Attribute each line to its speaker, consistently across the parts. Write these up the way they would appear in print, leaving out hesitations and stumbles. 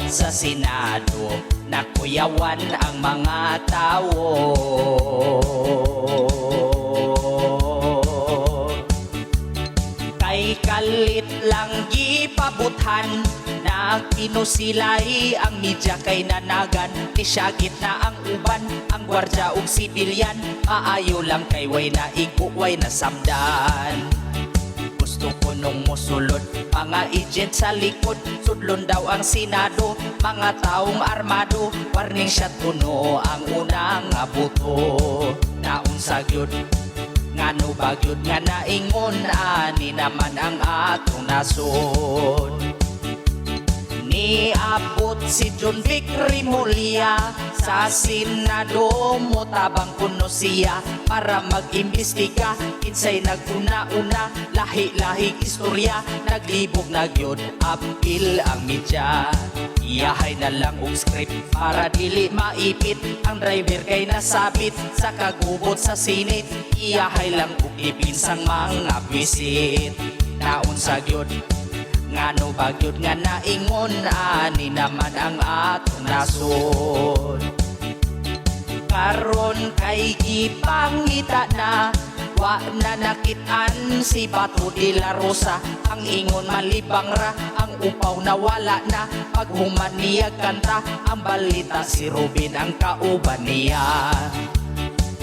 Speaker 1: Niabot sa Senado, nakuyawan ang mga tao. Kay kalit lang gipabuthan, nakinusilay ang media kay nanagan. Nisyagit na ang uban, ang gwardya ug sibilyan. Maayo lang kay way naigo, way nasamdan. Gusto ko nung musulod, mga agent sa likod. Sudlon daw ang Senado, mga taong armado. Warning shot kuno ang unang nga buto. Naunsa gyud, ngano ba gyud nga naingon ani naman ang atong nasod? Niabot si Jonvic Remulla sa Senado, motabang kuno siya para mag-imbestiga kinsay naguna-una, lahi-lahi istorya. Naglibog na gyud apil ang media. Iyahay na lang og script para dili maipit. Ang driver kay nasabit sa kagubot sa Senate. Iyahay lang og depinsang mga bisit. Naunsa gyud, ngano ba gyud nga naingon ani naman ang atong nasod? Karon kay gipangita na, wa na nakitaan si Bato de la Rosa. Ang ingon malibang ra, ang upaw na wala na. Paghuman niya kanta, ang balita si Ruben ang kauban niya.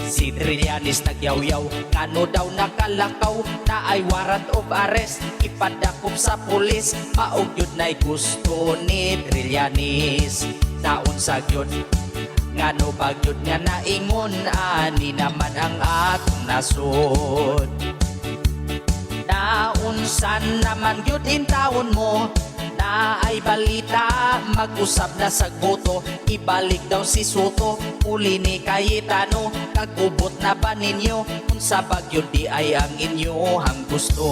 Speaker 1: Si Trillanes nagyaw-yaw, ngano daw nakalakaw, na ay warrant of arrest, ipadakop sa pulis. Mao gyud na'y gusto ni Trillanes. Naunsa gyud, ngano ba gyud nga naingon ani naman ang atong nasod? Naunsan naman gyud in taon mo na ay balita, mag-usab na sa boto, ibalik daw si Sotto, uli ni Cayetano. Kagubot na ba ninyo? Unsa ba gyud di ay ang inyohang gusto?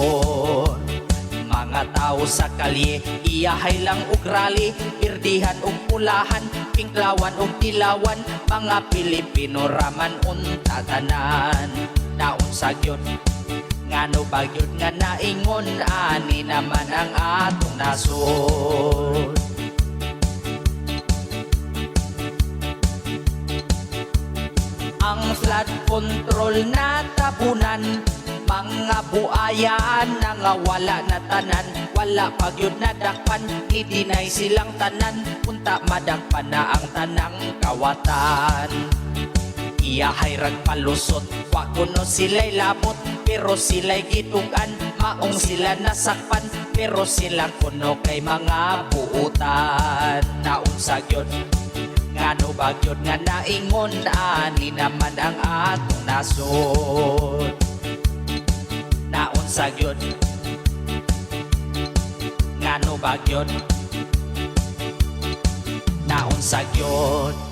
Speaker 1: Mga tao sa kalye, iyahay lang og rally, birdihan og pulahan, pinklawan og dilawan, mga Pilipino raman unta tanan. Naunsa gyud, ngano ba gyud nga naingon ani naman ang atong nasod? Ang flood control na tabunan, mga buayan na nga wala na tanan, wala pa gyud nadakpan, ni-deny silang tanan, unta madakpan na ang tanang kawatan. Iyahay rag palusot, wa kuno sila'y labot, pero sila'y gitugan, maong sila nasakpan, pero sila kuno kay mga buutan. Naunsa gyud, ngano ba gyud nga naingon ani naman ang atong nasod? Naunsa gyud, ngano ba gyud, naunsa gyud?